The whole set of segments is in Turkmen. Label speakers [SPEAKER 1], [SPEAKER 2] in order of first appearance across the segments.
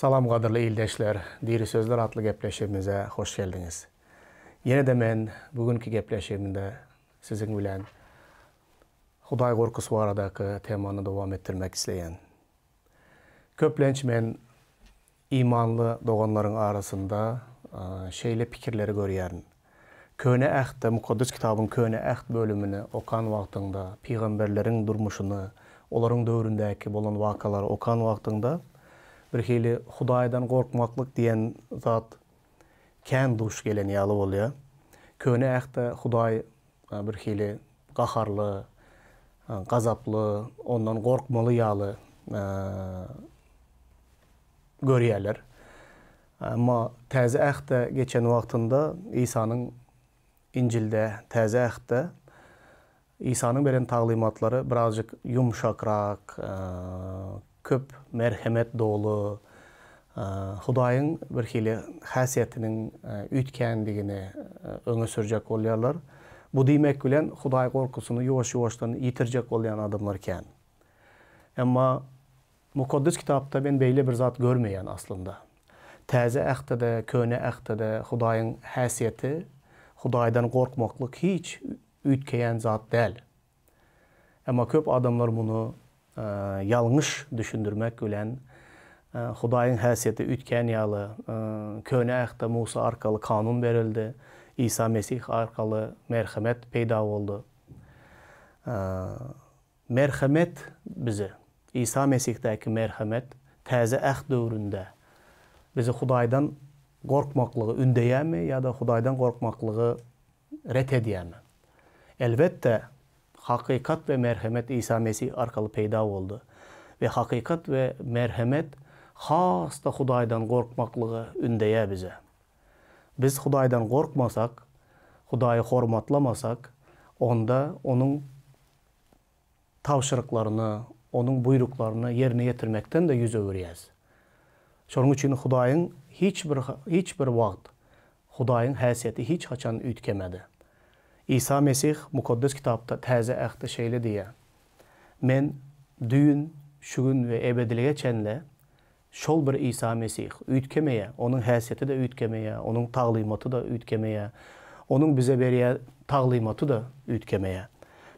[SPEAKER 1] Salam gadyrly ildeşler, Diri sözler atly gepleşigimize hoş geldiňiz. Ýene-de men bu günki gepleşigimde siziň bilen Hudaý gorkusy baradaky temany dowam etdirmek isleýän. Köplenç men Imanly doganlaryň arasynda şeýle pikirleri görýärin. Köne Ähtde, Mukaddes Kitabyň Köne Äht bölümini okan wagtyňda, pygamberleriň durmuşyny, olaryň döwründäki bolan wakalary okan wagtyňda, birhili Hudaýdan gorkmaklyk diýen zat kän duş gelen ýaly bolýar. Köne Ähtde Hudaý birhili gaharly, gazaply, ondan gorkmaly ýaly görýärler. Emma Täze Ähtde geçen wagtynda Isanyň Injilde, Täze Ähtde Isanyň beren taglymatlary birazjyk ýumşakrak, köp merhemet doly, Hudaýyň birhili häsiýetiniň üýtgändigini öňe sürjek bolýarlar. Bu diýmek bilen Hudaý gorkusyny ýuwaş-ýuwaşdan ýitirjek bolýan adamlar kän. Emma Mukaddes Kitapda men beýle bir zat görmeýän aslynda. Täze Ähtde-de, Köne Ähtde-de Hudaýyň häsiýeti, Hudaýdan gorkmaklyk hiç üýtgeýän zat däl. Emma köp adamlar muny ýalňyş düşündirmek bilen, Hudaýyň häsiýeti üýtgän ýaly, Köne Ähtde Musa arkaly kanun berildi, Isa Mesih arkaly merhemet peýda boldy. Merhemet bize, Isa Mesihdäki merhemet Täze Äht döwründe bizi Hudaýdan gorkmaklygy ündeýärmi ýa-da Hudaýdan gorkmaklygy ret edýärmi? Elbetde, hakykat we merhemet Isa Mesih arkaly peýda boldy we hakykat we merhemet has-da Hudaýdan gorkmaklygy ündeýär bize. Biz Hudaýdan gorkmasak, Hudaýy hormatlamasak, onda Onuň tabşyryklaryny, Onuň buýruklaryny ýerine ýetirmekden-de ýüz öwürýäs. Şonuň üçin Hudaýyň hiç bir hiç bir wagt Hudaýyň häsiýeti hiç haçan üýtgemedi. Isa Mesih Mukaddes Kitapda Täze Ähtde şeýle diýýär, Men düýn, şu gün we ebedilige çenli Şol bir Isa Mesih üýtgemeýär, Onuň häsiýeti-de üýtgemeýär, Onuň taglymaty-da üýtgemeýär, Onuň bize berýän taglymaty-da üýtgemeýär.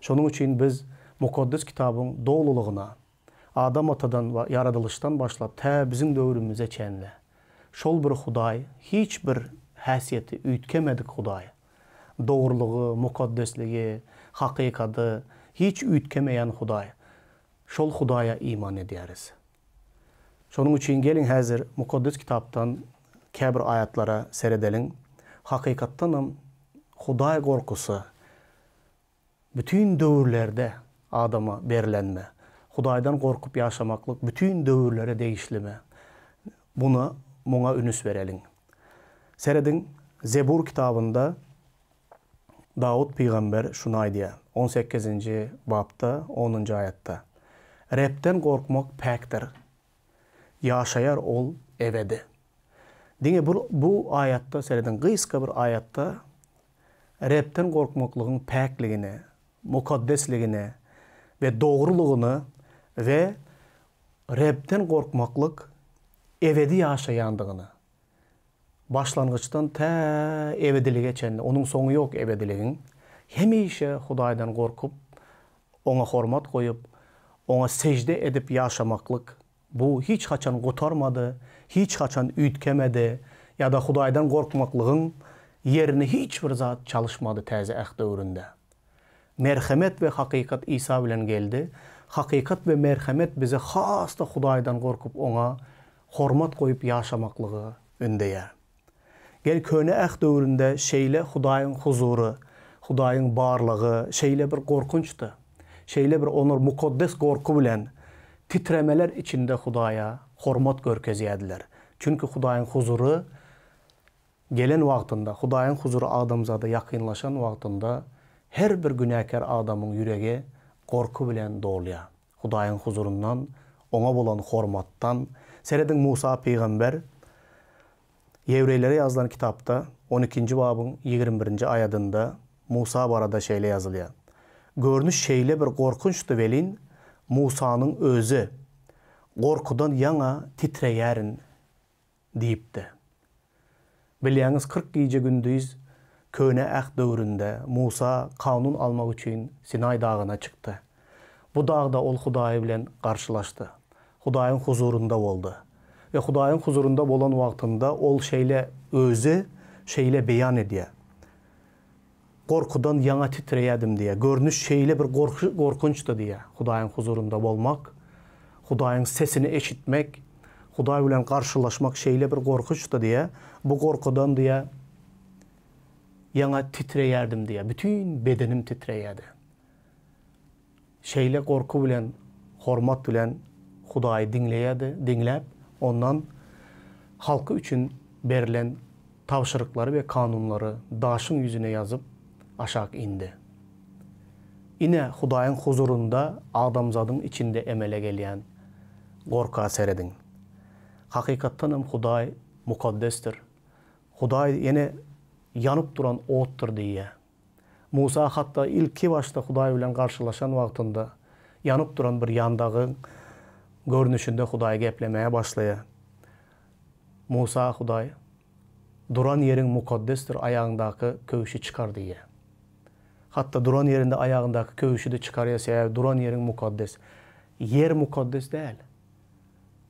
[SPEAKER 1] Şonuň üçin biz Mukaddes Kitabyň dolulygyna, Adam atadan we ýaradylyşdan başlap tä biziň döwrümize çenli, şol bir Hudaý, hiç bir häsiýeti üýtgemedik Hudaý, dogrulygy, mukaddesligi, hakykady hiç üýtgemeýän Hudaý, şol Hudaýa iman edýäris. Şonuň üçin geliň häzir Mukaddes Kitapdan käbir aýatlara seredeliň. Hakykatdanam Hudaý gorkusy bütin döwürlerde adama berlenmi? Hudaýdan gorkup ýaşamaklyk bütin döwürlere degişlimi? Buna muňa ünüs bereliň. Serediň, Zebur kitabynda Dawut pygamber şuny aýdýar, on sekizinji bapda, onunjy aýatda, Rebden gorkmak päkdir, ýaşaýar ol ebedi. Diňe bir bu aýatda, serediň, gysga bir aýatda Rebden gorkmaklygyň päkligini, mukaddesligini we dogrulygyny we Rebden gorkmaklyk ebedi ýaşaýandygyny Başlangyçdan tä ebedilige çenli, onuň soňy ýok ebediligiň, hemişe Hudaýdan gorkup, Oňa hormat goýup, Oňa sežde edip ýaşamaklyk, bu hiç haçan gutarmady, hiç haçan üýtgemedi ýa-da Hudaýdan gorkmaklygyň ýerini hiç bir zat çalyşmady Täze Äht döwründe. Merhemet we hakykat Isa bilen geldi. Hakykat we merhemet bizi has-da Hudaýdan gorkup Oňa hormat goýup ýaşamaklygy ündeýär. Gel Köne Äht döwründe şeýle Hudaýyň huzury, Hudaýyň barlygy şeýle bir gorkunçdy. Şeýle bir olar mukaddes gorky bilen titremeler içinde Hudaýa hormat görkezýärdiler. Çünki Hudaýyň huzury gelen wagtynda, Hudaýyň huzury adamzada ýakynlaşan wagtynda her bir günäkär adamyň ýüregi gorky bilen dolýar. Hudaýyň huzuryndan, Oňa bolan hormatdan. Serediň, Musa pygamber Ýewreýlere ýazylan kitapda, on ikinji babyň 21-nji aýadynda Musa barada şeýle ýazylýar, Görnüş şeýle bir gorkunçdy welin, Musanyň özi, Gorkudan ýaňa titreýärin. Diýipdi. Bilýäňiz, 40 gije-gündiz Köne Äht döwründe Musa kanun almak üçin Sinaý dagyna çykdy. Bu dagda ol Hudaý bilen garşylaşdy. Hudaýyň huzurynda boldy. We Hudaýyň huzurynda bolan wagtynda ol şeýle özi şeýle beýan edýär. Gorkudan ýaňa titreýärdim diýýär. Görnüş şeýle bir gorkunçdy diýýär. Hudaýyň huzurynda bolmak, Hudaýyň sesini eşitmek, Hudaý bilen garşylaşmak şeýle bir gorkunçdy diýýär. Bu gorkudan diýýär, ýaňa titreýärdim diýýär. Bütin bedenim titreýärdi. Şeýle gorky bilen, hormat bilen Hudaýy diňleýärdi, diňläp, ondan halky üçin berlen tabşyryklary we kanunlary daşyň ýüzüne ýazyp, aşak indi. Ine, Hudaýyň huzurynda adamzadyň içinde emele gelýän gorka serediň. Hakykatdan hem Hudaý mukaddesdir. Hudaý ýene ýanyp duran otdur diýýär. Musa hatda ilkibaşda Hudaý bilen garşylaşan wagtynda, ýanyp duran bir ýandagyň görnüşinde Hudaý geplemäge başlaýar. Musa Hudaý, Duran ýeriň mukaddesdir, aýagyňdaky köwşi çykar diýýär. Hatda duran ýerinde aýagyndaky köwşi-de çykarýar, sebäbi duran ýeriň mukaddes. Ýer mukaddes däl.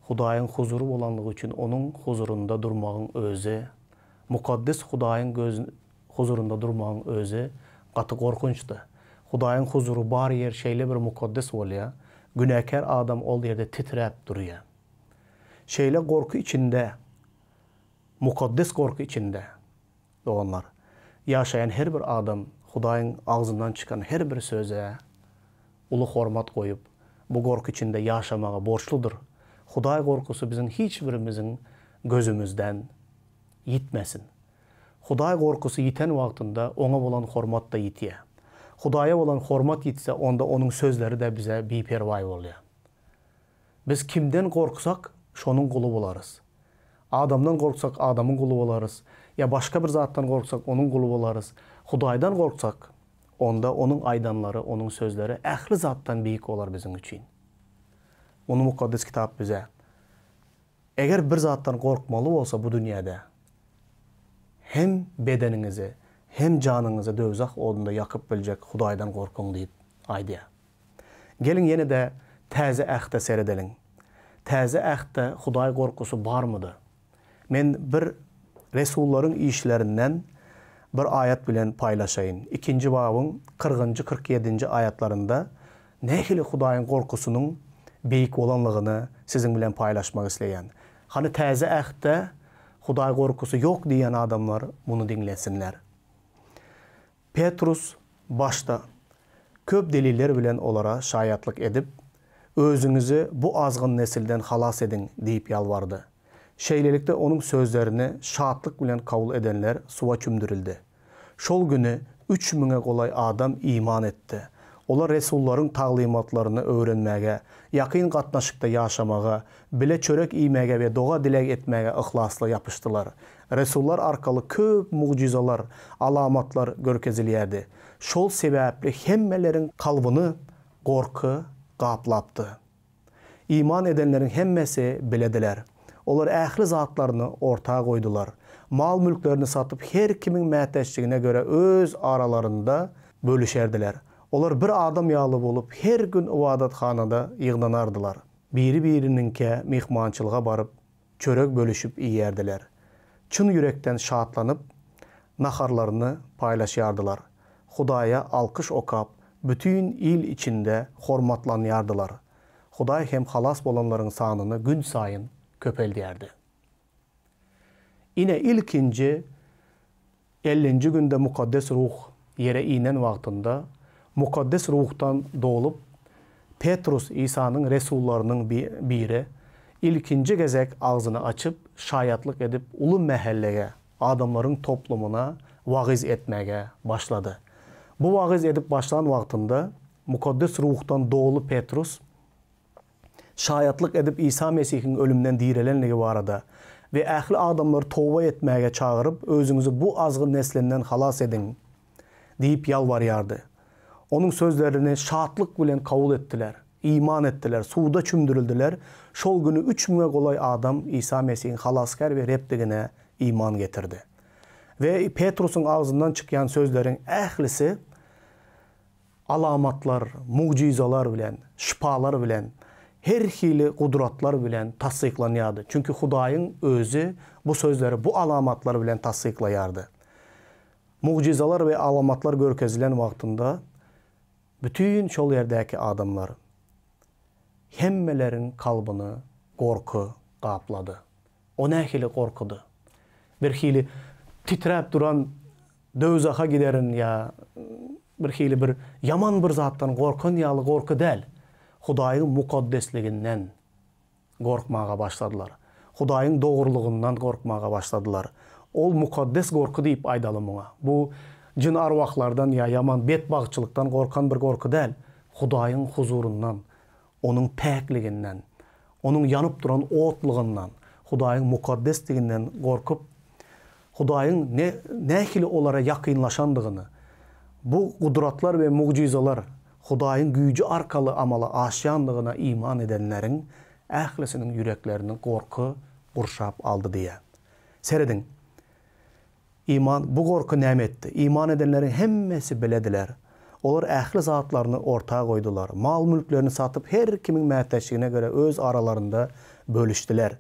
[SPEAKER 1] Hudaýyň huzury bolanlygy üçin onuň huzurynda durmagyň özi, mukaddes Hudaýyň huzurynda durmagyň özi gaty gorkunçdy. Hudaýyň huzury bar ýer şeýle bir mukaddes bolýar, günäkär adam ol ýerde titräp durýar. Şeýle gorky içinde, mukaddes gorky içinde, doganlar, ýaşaýan her bir adam Hudaýyň agzyndan çykan her bir söze uly hormat goýup, bu gorky içinde ýaşamaga borçludyr. Hudaý gorkusy biziň hiç birimiziň gözümizden ýitmesin. Hudaý gorkusy ýiten wagtynda Oňa bolan hormat-da ýitýär. Hudaýa bolan hormat ýitse, onda Onuň sözleri-de bize biperwaý bolýar. Biz kimden gorksak, şonuň guly bolarys. Adamdan gorksak, adamyň guly bolarys, ýa başga bir zatdan gorksak, onuň guly bolarys. Hudaýdan gorksak, onda Onuň aýdanlary, Onuň sözleri ähli zatdan beýik bolar biziň üçin. Muny Mukaddes Kitap bize Eger bir zatdan gorkmaly bolsa bu dünýäde hem bedeniňizi, hem janyňyzy döwzah odunda ýakyp biljek Hudaýdan gorkuň diýip aýdýar. Geliň ýene-de Täze Ähte seredeliň. Täze Ähtde Hudaý gorkusy barmydy? Men bir Resullaryň işlerinden bir aýat bilen paýlaşaýyn. Ikinji babyň kyrgynjy, 47-nji aýatlarynda Nähili Hudaýyň gorkusynyň beýik bolanlygyny siziň bilen paýlaşmak isleýän. Hany Täze Ähtde Hudaý gorkusy ýok diýýän adamlar muny diňlesinler. Petrus başda köp deliller bilen olara şaýatlyk edip, Özüňizi bu azgyn nesilden halas ediň diýip ýalbardy. Şeýlelikde onuň sözlerini şatlyk bilen kabul edenler suwa çümdürildi. Şol güni üç müňe golaý adam iman etdi. Olar resullaryň taglymatlaryny öwrenmäge, ýakyn gatnaşykda ýaşamaga, bile çörek iýmäge we doga-dileg etmäge yhlasly ýapyşdylar. Resullar arkaly köp mugjyzalar, alamatlar görkezilýärdi. Şol sebäpli hemmeleriň kalbyny gorky gaplapdy. Iman edenleriň hemmesi bilediler. Olar ähli zatlaryny orta goýdular. Mal-mülklerini satyp, her kimiň mätäçligine görä öz aralarynda bölüşerdiler. Olar bir adam ýaly bolup, her gün ybadathanada ýygnanardylar. Biri-biriniňkä myhmançylyga baryp, çörek bölüşip iýerdiler. Çyn ýürekden şatlanyp, naharlaryny paýlaşýardylar. Hudaýa alkyş okap, bütin il içinde hormatlanýardylar. Hudaý hem halas bolanlaryň sanyny günsaýyn köpeldýärdi. Ine, ilkinji Ellinji günde Mukaddes Ruh ýere inen wagtynda, Mukaddes Ruhdan dolup, Petrus, Isanyň resullarynyň biri, ilkinji gezek agzyny açyp, şaýatlyk edip, uly mähellege, adamlaryň toplumyna wagyz etmäge başlady. Bu wagyz edip başlan wagtynda, Mukaddes Ruhdan doly Petrus, şaýatlyk edip Isa Mesihiň ölümden direlenligi barada we ähli adamlary toba etmäge çagyryp, özüňizi bu azgyn neslinden halas ediň! diýip ýalbarýardy. Onuň sözlerini şatlyk bilen kabul etdiler. Iman etdiler, suwda çümdürildiler. Şol güni üç müňe golaý adam Isa Mesihiň Halasgär we Rebdigine iman getirdi. We Petrusyň agzyndan çykýan sözleriň ählisi alamatlar, mugjyzalar bilen, şypalar bilen, her hili gudratlar bilen tassyklanýardy. Çünki Hudaýyň Özi bu sözleri bu alamatlar bilen tassyklaýardy. Mugjyzalar we alamatlar görkezilen wagtynda bütin şol ýerdäki adamlar, hemmeleriň kalbyny gorky gaplady. O nähili gorkudy? Birhili titräp duran döwzaha giderin ýa birhili bir ýaman bir zatdan gorkan ýaly gorky däl. Hudaýyň mukaddesliginden gorkmaga başladylar. Hudaýyň dogrulygyndan gorkmaga başladylar. Ol mukaddes gorky diýip aýdaly muňa. Bu jyn-arwahlardan ýa ýaman betbagtçylykdan gorkan bir gorky däl. Hudaýyň huzuryndan, Onuň päkliginden, Onuň ýanyp duran otlugyndan, Hudaýyň mukaddesdiginden gorkup, Hudaýyň ne, nähili olara ýakynlaşandygyny, bu gudratlar we mugjyzalar Hudaýyň güýji arkaly amala aşýandygyna iman edenleriň ählisiniň ýüreklerini gorky gurşap aldy diýýär. Serediň, Iman, bu gorky näme etdi? Iman edenleriň hemmesi bilediler. Olar ähli zatlaryny orta goýdular. Mal-mülklerini satyp, her kimiň mätäçligine görä öz aralarynda bölüşdiler.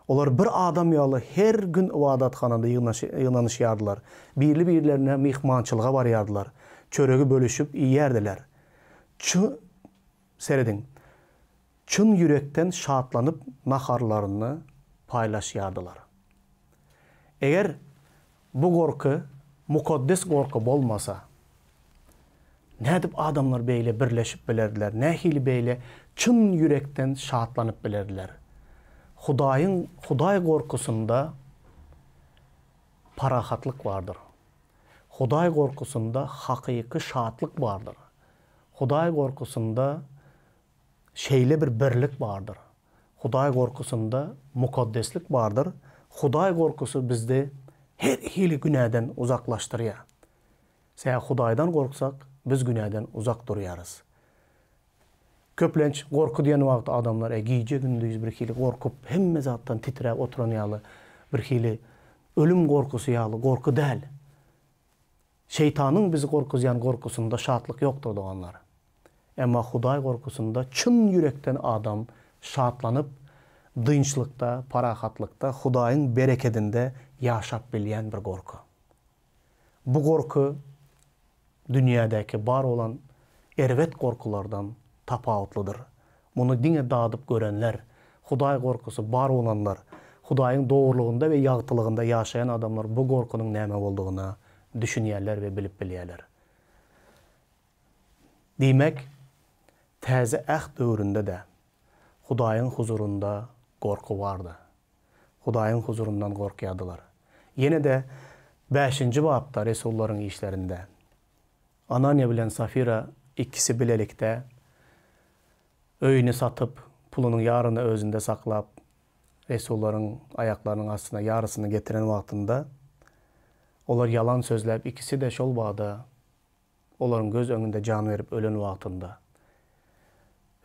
[SPEAKER 1] Olar bir adam ýaly her gün ybadathanada ýygnanyşýardylar, birli-birlerine myhmançylyga barýardylar, çöregi bölüşip iýýärdiler. Çy, serediň, çyn ýürekden şatlanyp naharlaryny paýlaşýardylar. Eger bu gorky mukaddes gorky bolmasa, nädip adamlar beýle birleşip bilerdiler, nähili beýle çyn ýürekden şatlanyp bilerdiler? Hudaýyň Hudaý gorkusynda parahatlyk bardyr. Hudaý gorkusynda hakyky şatlyk bardyr. Hudaý gorkusynda Şeýle bir birlik bardyr. Hudaý gorkusynda mukaddeslik bardyr. Hudaý gorkusy bizdi her hili günäden uzaklaşdyrýar. Sebäbi Hudaýdan gorksak, biz günäden uzak durýarys. Köplenç gorky diýen wagty adamlar e gije-gündiz bir hili gorkup, hemme zatdan titräp oturan ýaly, bir hili ölüm gorkusy ýaly gorky däl. Şeýtanyň bizi gorkuzýan gorkusynda şatlyk ýokdur, doganlar. Emma Hudaý gorkusynda çyn ýürekden adam şatlanyp, dynçlykda, parahatlykda, Hudaýyň berekedinde ýaşap bilýän bir gorky. Bu gorky dünýädäki bar bolan erbet gorkulardan tapawutlydyr. Muny diňe dadyp görenler, Hudaý gorkusy bar bolanlar, Hudaýyň dogrulygynda we ýagtylygynda ýaşaýan adamlar bu gorkynyň näme boldugyna düşünýärler we bilip bilýärler. Diýmek, Täze Äht döwründe-de Hudaýyň huzurynda gorky bardy. Hudaýyň huzuryndan gorkýardylar. Ýene-de bäşinji bapda Resullaryň işlerinde Ananiýa bilen Safira ikisi bilelikde öýüni satyp, pulunyň ýaryny özünde saklap, resullaryň aýaklarynyň astyna ýarysyny getiren wagtynda, olar ýalan sözläp, ikisi-de şol bada olaryň göz öňünde jan berip ölen wagtynda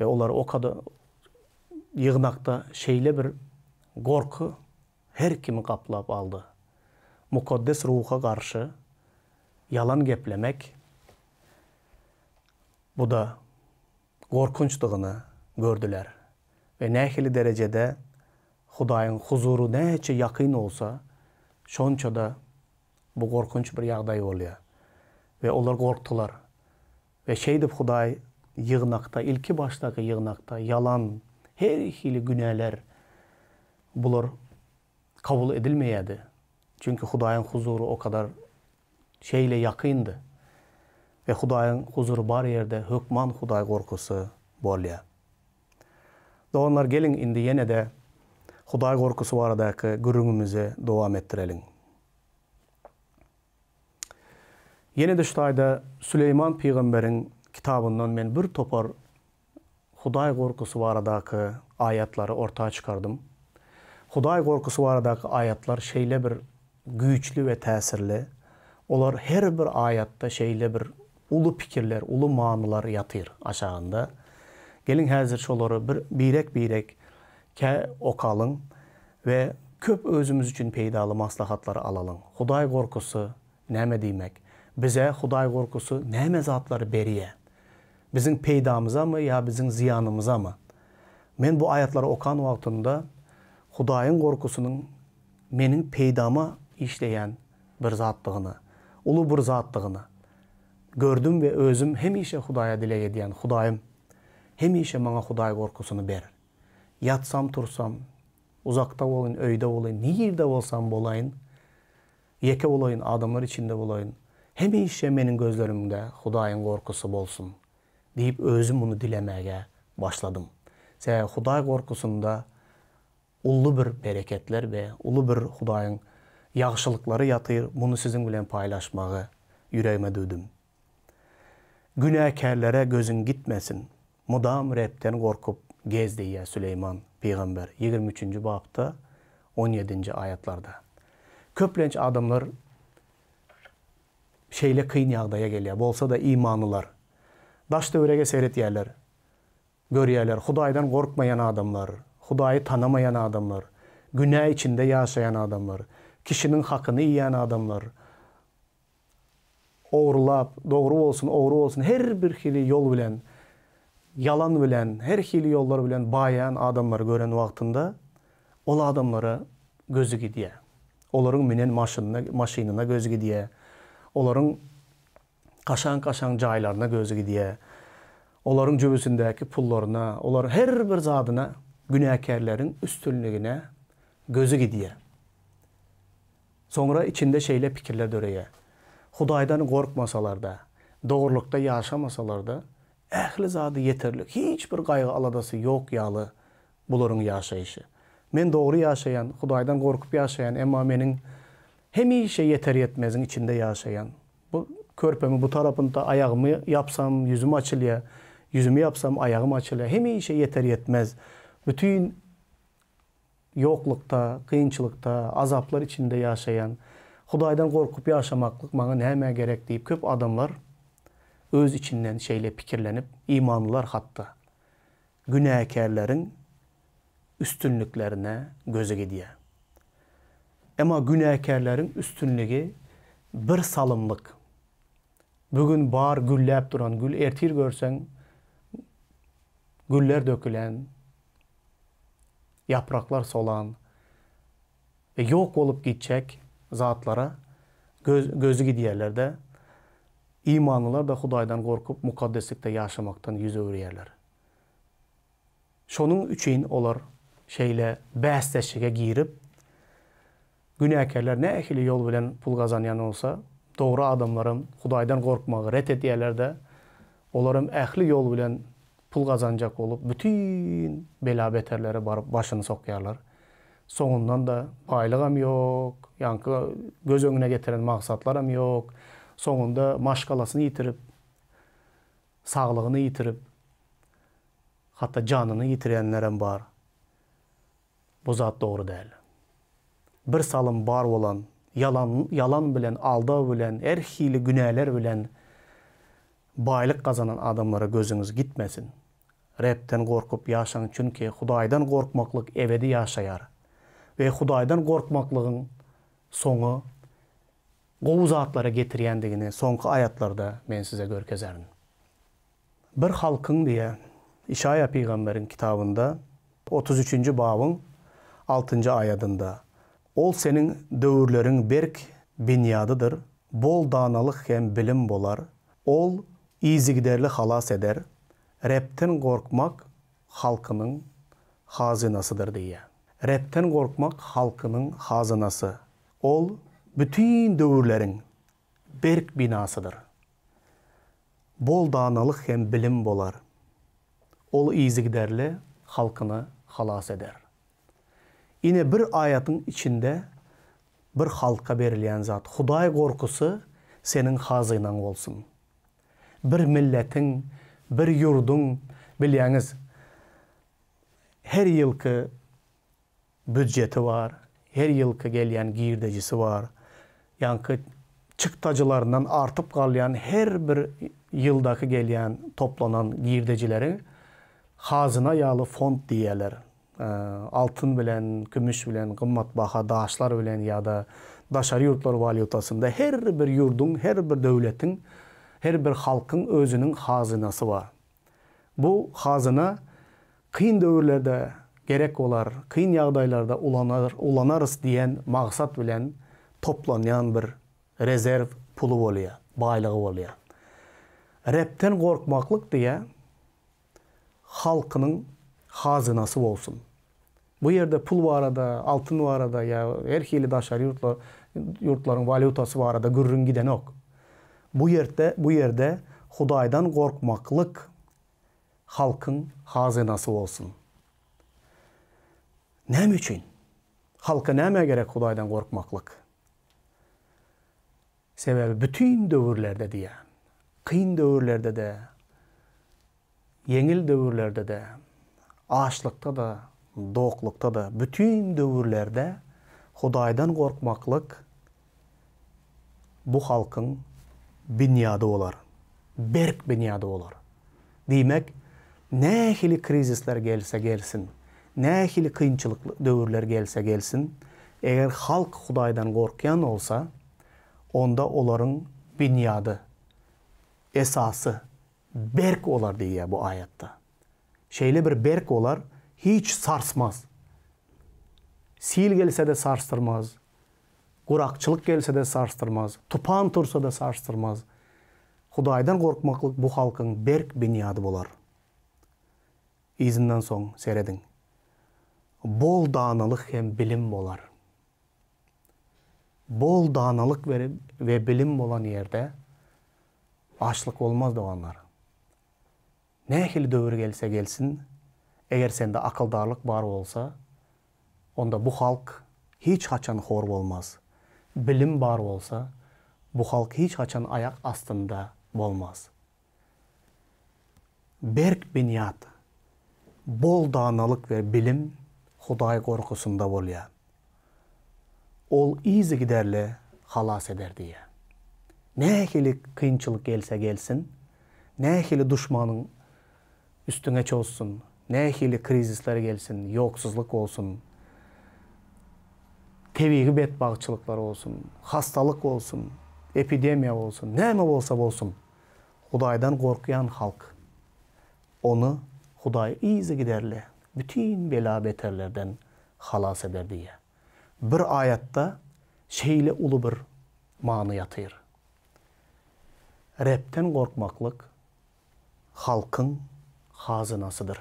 [SPEAKER 1] we olar okada ýygnakda şeýle bir gorky her kimi gaplap aldy. Mukaddes Ruha garşy ýalan geplemek, bu-da gorkunçdygyny gördüler we nähili derejede Hudaýyň huzury näçe ýakyn bolsa, şonça-da bu gorkunç bir ýagdaý bolýar. We olar gorkdular. We şeýdip Hudaý ýygnakda, ilki başdaky ýygnakda ýalan, her hili günäler, bular kabul edilmeýärdi. Çünki Hudaýyň huzury o kadar şeýle ýakyndy. We Hudaýyň huzury bar ýerde hökman Hudaý gorkusy bolýar. Doganlar geliň indi ýene-de Hudaý gorkusy baradaky gürrüňimizi dowam etdireliň. Ýene-de şu taýda Süleýman pygamberiň kitabyndan men bir topar Hudaý gorkusy baradaky aýatlary orta çykardym. Hudaý gorkusy baradaky aýatlar şeýle bir güýçli we täsirli. Olar her bir aýatda şeýle bir uly pikirler, uly manylar ýatyr aşagynda. Geliň häzir şolary bir birek-birek kä okalyň we köp özümiz üçin peýdaly maslahatlary alalyň. Hudaý gorkusy näme diýmek? Bize Hudaý gorkusy näme zatlary berýä? Biziň peýdamyzamy ýa biziň zyýanymyzamy? Men bu aýatlary okan wagtymda Hudaýyň gorkusynyň meniň peýdama işleýän bir zatdygyny, uly bir zatdygyny gördüm we özüm hemişe Hudaýa dileg edýän, Hudaýym, hemişe maňa Hudaý gorkusyny ber. Ýatsam-tursam, uzakda bolaýyn, öýde bolaýyn, nirde bolsam bolaýyn, ýeke bolaýyn, adamlar içinde bolaýyn, hemişe meniň gözlerimde Hudaýyň gorkusy bolsun diýip özüm muny dilemäge başladym. Sebäbi Hudaý gorkusynda Uly bir bereketler we uly bir Hudaýyň ýagşylyklary ýatyr, muny siziň bilen paýlaşmagy ýüregime düwdüm. Günäkärlere gözüň gitmesin, mydam Rebden gorkup gez diýýär Süleýman pygamber ýigrimi üçünji bapda on ýedinji aýatlarda. Köplenç adamlar şeýle kyn ýagdaýa gelýär, bolsa-da imanlylar daş-töwerege seretýärler, Görýärler, Hudaýdan gorkmaýan adamlar, Hudaýy tanamaýan adamlar, günä içinde ýaşaýan adamlar, kişiniň hakyny iýýän adamlar, ogurlap, dogry bolsun, ogry bolsun, her bir hili ýol bilen, ýalan bilen, her hili ýollar bilen baýaýan adamlary gören wagtynda, ol adamlara gözi gidýär. Olaryň münen maşynyna, maşynyna gözi gidýär. Olaryň kaşaň-kaşaň jaýlaryna gözi gidýär. Olaryň jübüsindäki pullaryna, olaryň her bir zadyna, günäkärleriň üstünligine gözi gidýär. Soňra içinde şeýle pikirler döreýär, Hudaýdan gorkmasalar-da, dogrulykda ýaşamasalar-da, ähli zady ýeterlik, hiç bir gaýgy-aladasy ýok ýaly bularyň ýaşaýşy. Men dogry ýaşaýan, Hudaýdan gorkup ýaşaýan, emma meniň hemişe ýeter-ýetmeziň içinde ýaşaýan. Bu körpemi bu tarapynda aýagymy ýapsam, ýüzüm açylýar, ýüzümi ýapsam, aýagym açylýar. Hemişe ýeter-ýetmez. Bütin ýoklukda, kynçylykda, azaplar içinde ýaşaýan. Hudaýdan gorkup ýaşamaklyk maňa nämä gerek diýip köp adamlar öz içinden şeýle pikirlenip, imanlylar hatda, günäkärleriň üstünliklerine gözi gidýär. Emma günäkärleriň üstünligi bir salymlyk. Bu gün bar gülläp duran gül, ertir görseň güller dökülen, ýapraklar solan we ýok bolup gitjek zatlara göz, gözi gidýärler-de, imanlylar-da Hudaýdan gorkup, mukaddeslikde ýaşamakdan ýüz öwürýärler. Şonuň üçin olar şeýle bäsdeşlige girip, günäkärler nähili ýol bilen pul gazanýan bolsa, dogry adamlaram Hudaýdan gorkmagy ret edýärler-de, olaram ähli ýol bilen pul gazanjak bolup, bütin bela-beterlere baryp başyny sokýarlar. Soňundan-da baýlygam ýok, ýaňky göz öňüne getiren maksatlaram ýok. Soňunda maşgalasyny ýitirip, saglygyny ýitirip, hatda janyny ýitirýänlerem bar. Bu zat dogry däl. Bir salym bar bolan ýalan, ýalan bilen, aldaw bilen, her hili günäler bilen baýlyk gazanan adamlara gözüňiz gitmesin. Rebden gorkup ýaşaň, çünki Hudaýdan gorkmaklyk ebedi ýaşaýar we Hudaýdan gorkmaklygyň soňy gowy zatlara getirýändigini soňky aýatlarda men size görkezerin. Bir halkyň diýýär, Işaýa pygamberiň kitabynda, 33-nji babyň altynjy aýadynda, Ol seniň döwürleriň berk binýadydyr, bol danalyk hem bilim bolar, Ol yzygiderli halas eder, Rebden gorkmak halkynyň hazynasydyr diýýär. Rebden gorkmak halkynyň hazynasy. Ol bütin döwürleriň berk binasydyr. Bol danalyk hem bilim bolar. Ol yzygiderli halkyny halas eder. Ine bir aýatyň içinde bir halka berilýän zat, Hudaý gorkusy seniň hazynaň bolsun. Bir milletiň, bir ýurduň, bilýäňiz, her ýylky býudžeti bar, her ýylky gelýän girdejisi bar. Ýaňky çykdajylaryndan artyp galýan her bir ýyldaky gelýän toplanan girdejileri. Hazyna ýaly fond diýýärler. Altyn bilen, kümüş bilen, gymmatbaha daşlar bilen ýa-da daşary ýurtlar walýutasynda her bir ýurduň, her bir döwletiň, her bir halkyň özüniň hazynasy bar. Bu hazyna kyn döwürlerde gerek bolar, kyn ýagdaýlarda ulanar, ulanarys diýen maksat bilen toplanýan bir rezerw puly bolýar, baýlygy bolýar. Rebden gorkmaklyk diýýär, halkynyň hazynasy bolsun. Bu ýerde pul barada, altyn barada ýa her hili daşary ýurtlar, ýurtlaryň walýutasy barada gürrüň gidenok. Bu ýerde, bu ýerde Hudaýdan gorkmaklyk halkyň hazynasy bolsun. Näme üçin? Halka nämä gerek Hudaýdan gorkmaklyk? Sebäbi bütin döwürlerde diýýär. Kyn döwürlerde-de, ýeňil döwürlerde-de, açlykda-da, doklukda-da, bütin döwürlerde Hudaýdan gorkmaklyk bu halkyň binýady bolar. Berk binýady bolar. Diýmek, nähili krizisler gelse gelsin, nähili kynçylykly döwürler gelse gelsin, eger halk Hudaýdan gorkýan bolsa, onda olaryň binýady, esasy berk bolar diýýär bu aýatda. Şeýle bir berk bolar, hiç sarsmaz. Sil gelse-de sarsdyrmaz, gurakçylyk gelse-de sarsdyrmaz, tupan tursa-da sarsdyrmaz. Hudaýdan gorkmaklyk bu halkyň berk binýady bolar. Yzyndan soň serediň. Bol danalyk hem bilim bolar. Bol danalyk we bilim bolan ýerde açlyk bolmaz doganlar. Nähili döwür gelse gelsin, eger sende akyldarlyk bar bolsa, onda bu halk hiç haçan hor bolmaz. Bilim bar bolsa, bu halk hiç haçan aýak astynda bolmaz. Berk binýat, bol danalyk we bilim Hudaý gorkusynda bolýar. Ol yzygiderli halas eder diýýär. Nähili kynçylyk gelse gelsin, nähili duşmanyň üstüňe çozsun, nähili krizisler gelsin, ýoksuzlyk bolsun, tebigy betbagtçylyklar bolsun, hastalyk bolsun, epidemiýa bolsun, näme bolsa bolsun, Hudaýdan gorkýan halk, ony Hudaý yzygiderli bütin bela-beterlerden halas eder diýýär. Bir aýatda şeýle uly bir many ýatyr. Rebden gorkmaklyk halkyň hazynasydyr.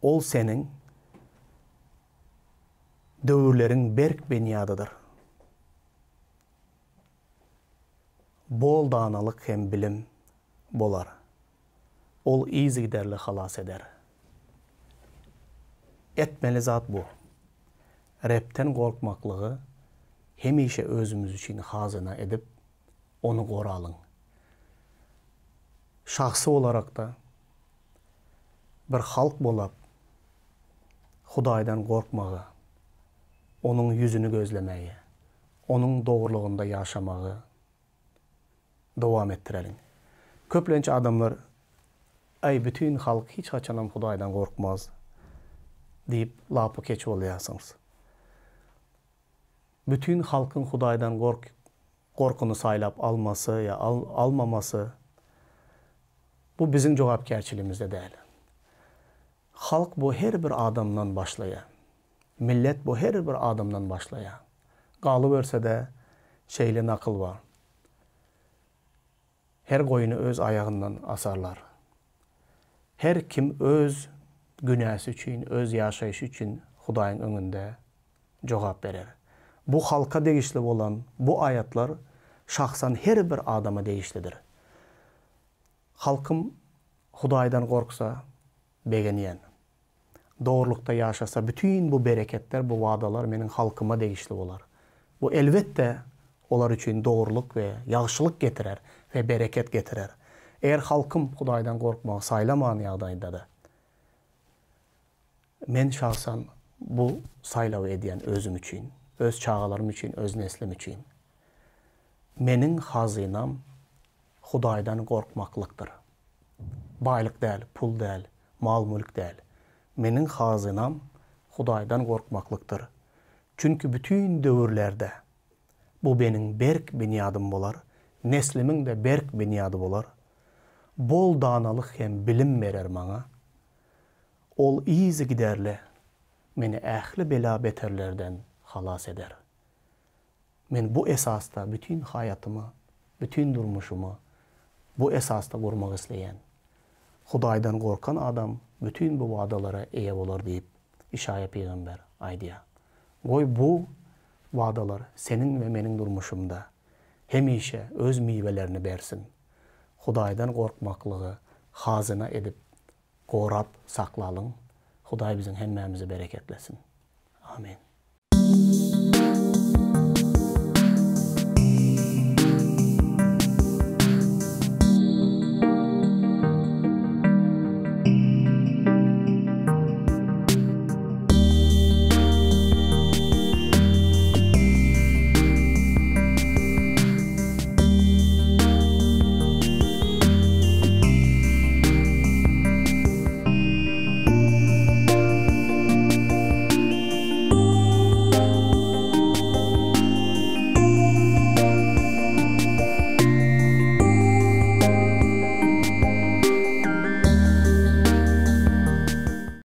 [SPEAKER 1] Ol seniň döwürleriň berk binýadydyr. Bol danalyk hem bilim bolar. Ol yzygiderli halas eder. Etmeli zat bu. Rebden gorkmaklygy hemişe özümiz üçin hazyna edip, ony goralyň. Şahsy olarak-da, bir halk bolap, Hudaýdan gorkmagy, Onuň ýüzüni gözlemegi, Onuň dogrulygynda ýaşamagy dowam etdireliň. Köplenç adamlar, Äý, bütin halk hiç haçanam Hudaýdan gorkmaz diýip lapykeç bolýarsyňyz. Bütin halkyň Hudaýdan gork gorkyny saýlap almasy ýa almamasy, bu biziň jogapkärçiligimizde däl. Halk bu her bir adamdan başlaýar. Millet bu her bir adamdan başlaýar. Galyberse-de, şeýle nakyl bar. Her goýny öz aýagyndan asarlar. Her kim öz günäsi üçin, öz ýaşaýşy üçin Hudaýyň öňünde jogap berer. Bu halka degişli bolan bu aýatlar şahsan her bir adama degişlidir. Halkym Hudaýdan gorksa, begenýän. Dogrulykda ýaşasa, bütin bu bereketler, bu wadalar meniň halkyma degişli bolar. Bu, elbetde, olar üçin dogrulyk we ýagşylyk getirer we bereket getirer. Eger halkym Hudaýdan gorkmagy saýlaman ýagdaýynda-da, men şahsan bu saýlawy edýän özüm üçin, öz çagalarym üçin, öz neslim üçin. Meniň hazynam Hudaýdan gorkmaklykdyr. Baýlyk däl, pul däl, mal-mülk däl. Meniň hazynam Hudaýdan gorkmaklykdyr. Çünki bütin döwürlerde bu meniň berk binýadym bolar, neslimiň-de berk binýady bolar. Bol danalyk hem bilim berer maňa. Ol yzygiderli meni ähli bela-beterlerden halas eder. Men bu esasda bütin haýatymy, bütin durmuşymy bu esasda gurmak isleýän. Hudaýdan gorkan adam bütin bu wadalara eýe bolar diýip, Işaýa pygamber aýdýar. Goý, bu wadalar seniň we meniň durmuşymda hemişe öz miwelerini bersin. Hudaýdan gorkmaklygy hazyna edip gorap saklalyň. Hudaý biziň hemmämizi bereketlesin. Amin.